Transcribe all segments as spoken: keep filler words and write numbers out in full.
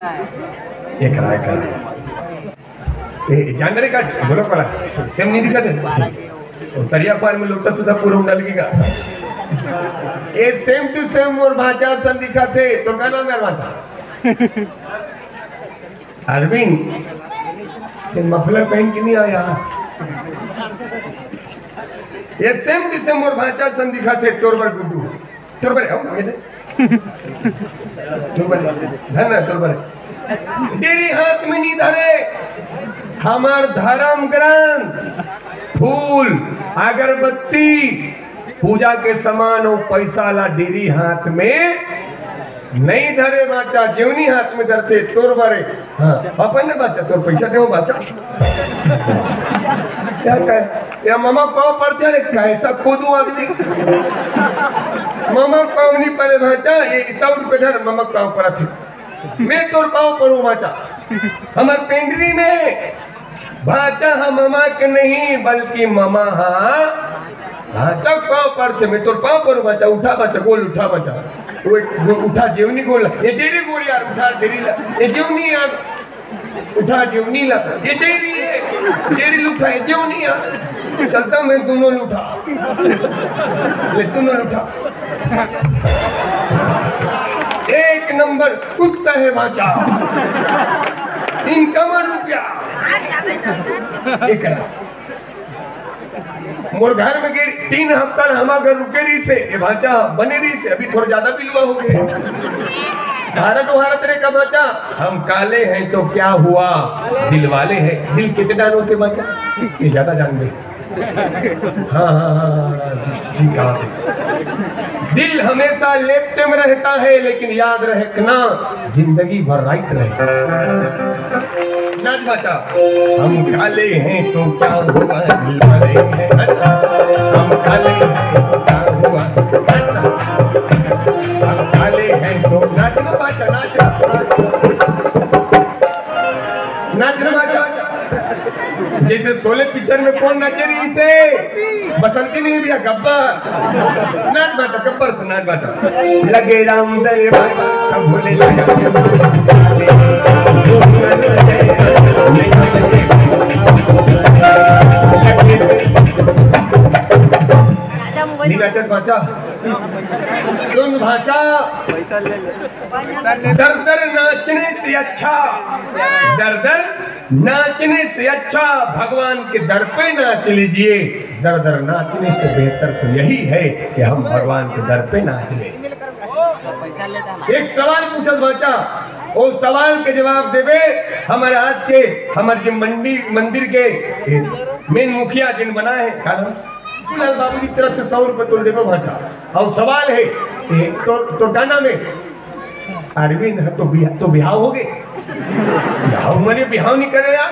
एकरा, एकरा। ए, जान रे का, बोलो पड़ा। सेम नहीं दिखा थे। वो तरिया पार में लोटा सुधा पूरा डाल के का। ए, same to same मोर भांचा सन दिखा थे, तो का नाम है भांचा? अरविंद, ये मफलर पहन के नहीं आया। ये same to same मोर भांचा सन दिखा थे, तोर बर गुड्डू। तोर बर, आओ, ये दे। तोर बर, धन है, तोर बर। डेरी हाथ में नहीं धरे, हमार धर्म ग्रंथ, फूल, अगरबत्ती, पूजा के सामान और पैसा ला डेरी हाथ में नहीं धरे बाचा, जेवनी हाथ में धरते तोर बारे। हाँ, अपन ने बाचा, तोर पैसा देवो बाचा। क्या कहे? या ममा पाँव पड़ते हैं, कैसा कोदू आदमी। ममा पाँव नहीं पड़े बाचा, ये सौ रुपये धर, ममा पाँव पड़ा थे। मैं तोर पाँव पड़ू बाचा। हमार पेंडरी में भांचा हा ममा के नहीं, बल्कि ममा हा भांचा पाँव पड़थे। मैं तोर पाँव पड़ू बाचा, उठा बाचा, गोल उठा बाचा। वो, वो उठा जेवनी गोल, ये डेरी गोल यार, उठा डेरी ला, ये जेवनी यार, उठा जेवनी ला, ये डेरी है, डेरी लुठा, ये जेवनी यार। चलता मैं दोनों लुठा, ले दोनों लुठा। एक नंबर कुत्ता है भांचा। इनकम रुपया। एक लाख। मोर घर में गिर तीन हफ्ता ले हमार घर रुके रही से, ये भांचा बने रही से, अभी थोड़ा ज्यादा बिलवा हो गए। भारत भारत रे का भांचा, हम काले हैं तो क्या हुआ, दिल वाले हैं, दिल कितने डालो से भांचा, ये ज्यादा जान गए। हाँ, हाँ, हाँ, हाँ, हाँ, ठीक कहा। दिल हमेशा लेफ्ट में रहता है, लेकिन याद रखना, जिंदगी भर राइट रहता है। नाच बाचा। हम काले हैं तो क्या हुआ, दिल वाले हैं अच्छा। हम काले हैं तो क्या हुआ, अच्छा। हम काले हैं तो नाच ना बाचा, नाच, नाच। नाच ना बाचा। जैसे शोले पिक्चर में कौन नाचे रही से? बसंती नहीं भैया, गब्बर। नाच बाचा, गब्बर से नाच बाचा। लगे राम दरबार, सब भोले लगा। नहीं नाचत बाचा। सुन भांचा, दर दर नाचने से अच्छा, दर दर नाचने से अच्छा भगवान के दर पे नाच लीजिए। दर दर नाचने से बेहतर तो यही है कि हम भगवान के दर पे नाच लें। एक सवाल पूछत बाचा, वो सवाल के जवाब देवे हमारे आज के, हमारे जो मंडी, मंदिर के मेन मुखिया जिन बना है, का नाम? लाल बाबू की तरफ से सौ रुपए तुम देखो भांचा। और सवाल है, ए, तो, तो गाना में अरविंद है तो बिहा-, तो बिहाव हो गए। बिहाव मने बिहाव नहीं करे यार।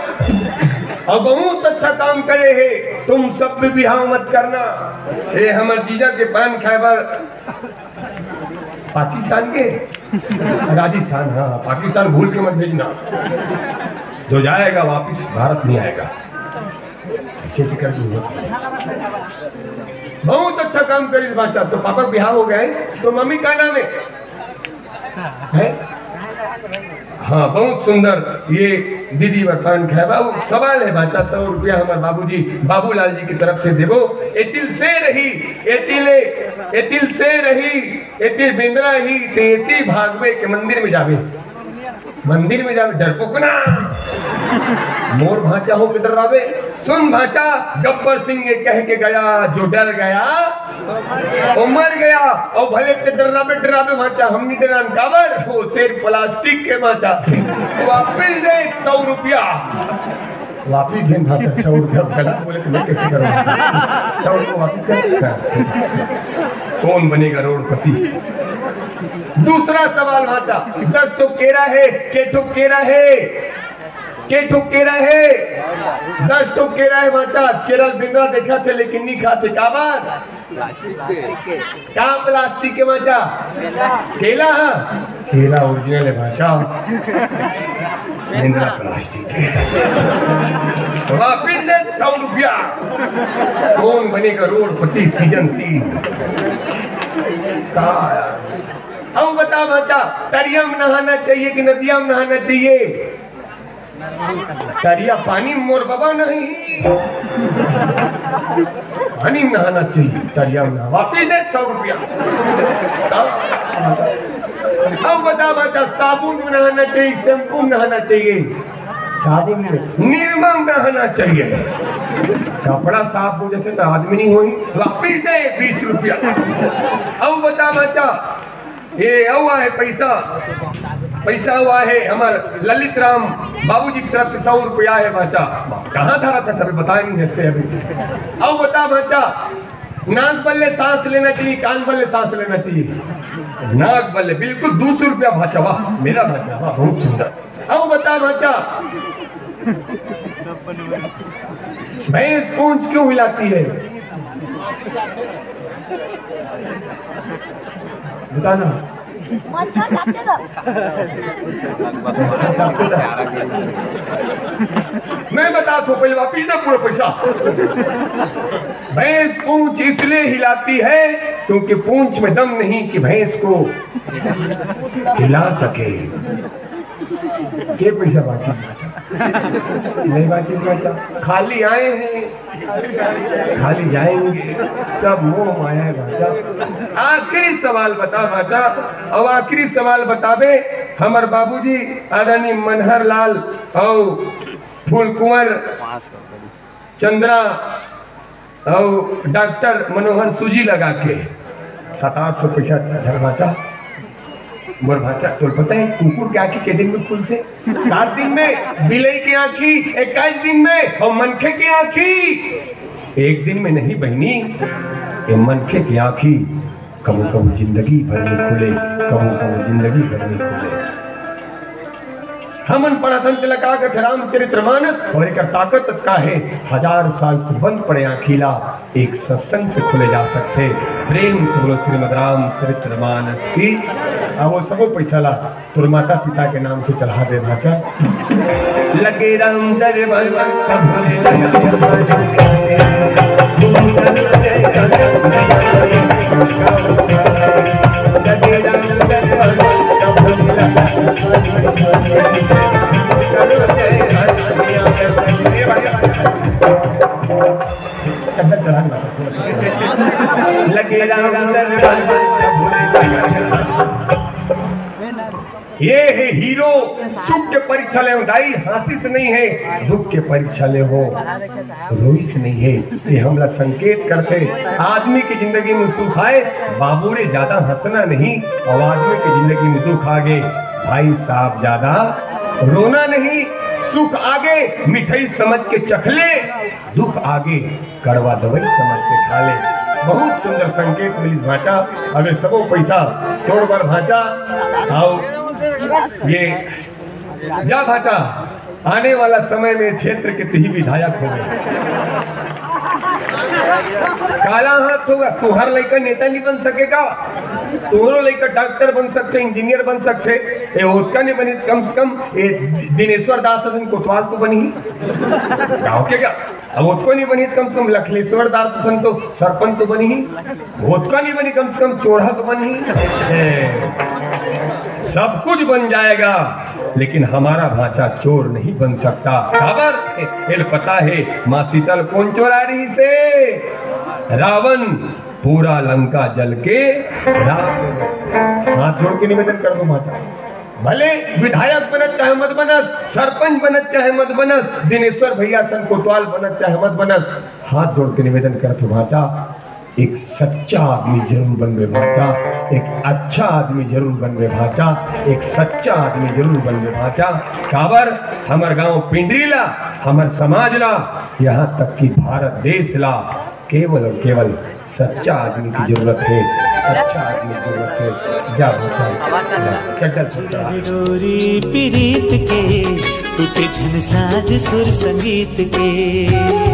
और बहुत अच्छा काम करे है, तुम सब भी बिहाव मत करना। ये हमारे जीजा के पान खाए बार पाकिस्तान के, राजस्थान, हाँ, पाकिस्तान भूल के मत भेजना। जो जाएगा वापस भारत नहीं आएगा। अच्छे से कर दूंगा। बहुत अच्छा काम करी बाचा। तो पापा बिहाव हो गए, तो मम्मी का नाम है? है? हाँ, बहुत सुंदर। ये दीदी वरदान खाए बा। वो सवाल है बाचा, सौ रुपया हमारे बाबूजी, बाबूलाल जी की तरफ से देवो। एतिल से रही, एतिले, एतिल से रही, एतिल बेंदरा ही, ते एती भागवे के मंदिर में जावे। मंदिर में जावे, डरपोकना। मोर भांचा हो के डरावे। सुन भांचा, गब्बर सिंह ये कह के गया, जो डर गया, वो मर गया। और भले ते डरावे, डरावे भांचा, हम नहीं डरान। काबर? वो शेर प्लास्टिक के भांचा। वापिस दे सौ रुपया। वापिस दे भांचा, सौ रुपया। गलत बोले तो मैं कैसे करूँ? सौ रुपया वापिस कर। कौन बनेगा करोड़पति? दूसरा सवाल भांचा, दस ठो केरा है, के ठो केरा है, के ठो केरा है, दस ठो केरा है भांचा। केरा बिंदरा देखा थे लेकिन नहीं खाते। काबर? का प्लास्टिक के भांचा? केला, हाँ? केला ओरिजिनल है भांचा। बिंदरा प्लास्टिक है। वापिस दे सौ रुपया। कौन बनेगा करोड़पति सीजन तीन? का यार? अउ बता भांचा, तरिया में नहाना चाहिए कि नदिया में नहाना चाहिए? तरिया पानी में मोर बबा नहीं। पानी में नहाना चाहिए, तरिया में नहा। वापिस दे सौ रुपया। अउ बता भांचा, साबुन में नहाना चाहिए, शैम्पू में नहाना चाहिए? साबुन में, निरमा में नहाना चाहिए। कपड़ा साफ हो जाथे त आदमी नहीं होही। वापिस दे बीस रुपया। अउ बता भांचा, ये अउ आहे पैसा, पैसा अउ आहे हमर ललित राम बाबूजी की तरफ से सौ रुपया हे भांचा। कहाँ धरा था, सबे बताए नहीं हंसते अभी। अउ बता भांचा, नाक बल्ले सांस लेना चाहिए, कान बल्ले सांस लेना चाहिए? नाक बल्ले, बिल्कुल दो सौ रुपया भांचा। वाह मेरा भांचा, वाह, बहुत सुंदर। अउ बता भांचा, भैंस पूंछ क्यों हिलाती है? बताना। मच्छर काटथे त। मैं बताथों, पहले वापिस दे पूरा पैसा। भैंस पूंछ इसलिए हिलाती है क्योंकि पूंछ में दम नहीं कि भैंस को हिला सके। के पैसा बांचे? नहीं बांचे भांचा। खाली आए हैं, खाली जाएंगे, सब मोह माया है भांचा। आखिरी सवाल बता भांचा, अउ आखिरी सवाल बताबे हमर बाबूजी आदरणीय मनहर लाल अउ फूलकुंवर चंद्रा अउ डॉक्टर मनोहर सूजी लगा के सात आठ सौ पैसा धर भांचा। मोर भांचा, तोर पता है कुकुर के आंखी के दिन में खुलथे? सात दिन में। बिलई के आंखी इक्कीस दिन में, अउ मनखे के आंखी एक दिन में नहीं बहिनी। ये मनखे के आंखी कभू कभू जिंदगी भर में खुले, कभू कभू जिंदगी भर में खुले। हमन पढ़थन तेला का कथे रामचरित्र मानस, अउ एकर ताकत का हे, हजार साल से बंद पड़े आंखी ला एक सत्संग से खोले जा सकथे। प्रेम से बोलो श्रीमद रामचरित्र मानस की। अब वो सबो पैसा ला तोर माता पिता के नाम से चढ़ा दे भांचा। लगे राम दरबार का भोले लगे राम दरबार का भोले लगे। लगे राम दरबार का भोले लगे। ये हे हीरो, सुख के परीक्षा ले हो दाई, हंसिस नहीं हे, दुख के परीक्षा ले हो रोइस नहीं हे। ये हमला संकेत करथे, आदमी की जिंदगी में सुख आए, बाबू रे ज्यादा हंसना नहीं, अउ आदमी की जिंदगी में दुख आगे, भाई साहब ज्यादा रोना नहीं, सुख आगे मिठाई समझ के चखले, दुख आगे कड़वा दवाई समझ के खा ले। बहुत सुंदर संकेत मिलिस भांचा। अबे सबो पैसा तोर बर भांचा। अउ ये जा भांचा, आने वाला समय में क्षेत्र के तुही विधायक होबे। काला हाथ होगा, तुहर लइका नेता नहीं बन सके का? तुहरो लइका डॉक्टर बन सकथे, इंजीनियर बन सकथे। ए ओतका नहीं बनी, कम से कम ए दिनेश्वर दास असन कोतवाल तो बनही। गाँव के क्या? अब ओतको नहीं बनी, कम से कम लखलेश्वर दास असन तो सरपंच तो बनही। ओतका नहीं बनी, कम से कम चोरहा तो बनही। ए, सब कुछ बन जाएगा, लेकिन हमारा भांचा चोर नहीं बन सकता। काबर? एला पता हे, माँ सीता ल कोन चोरा रहिसे? रावण। पूरा लंका जल के राख। हाथ जोड़ के निवेदन करथों भांचा, भले विधायक बनत चाहे मत बनस, सरपंच बनत चाहे मत बनस, दिनेश्वर भैया सन कोतवाल बनत चाहे मत बनस, हाथ जोड़ के निवेदन करथों भांचा, एक सच्चा आदमी जरूर बनबे भांचा, एक अच्छा आदमी जरूर बनबे भांचा, एक सच्चा आदमी जरूर बनबे भांचा। काबर? हमर गांव पिंडरी ला, हमर समाज ला, यहाँ तक कि भारत देश ला केवल और केवल सच्चा आदमी की जरूरत हे, अच्छा आदमी की जरूरत हे। जा भांचा, जा, चड्डा छोड़। डोरी पीरीत के, टूटे झन साज सुर संगीत के।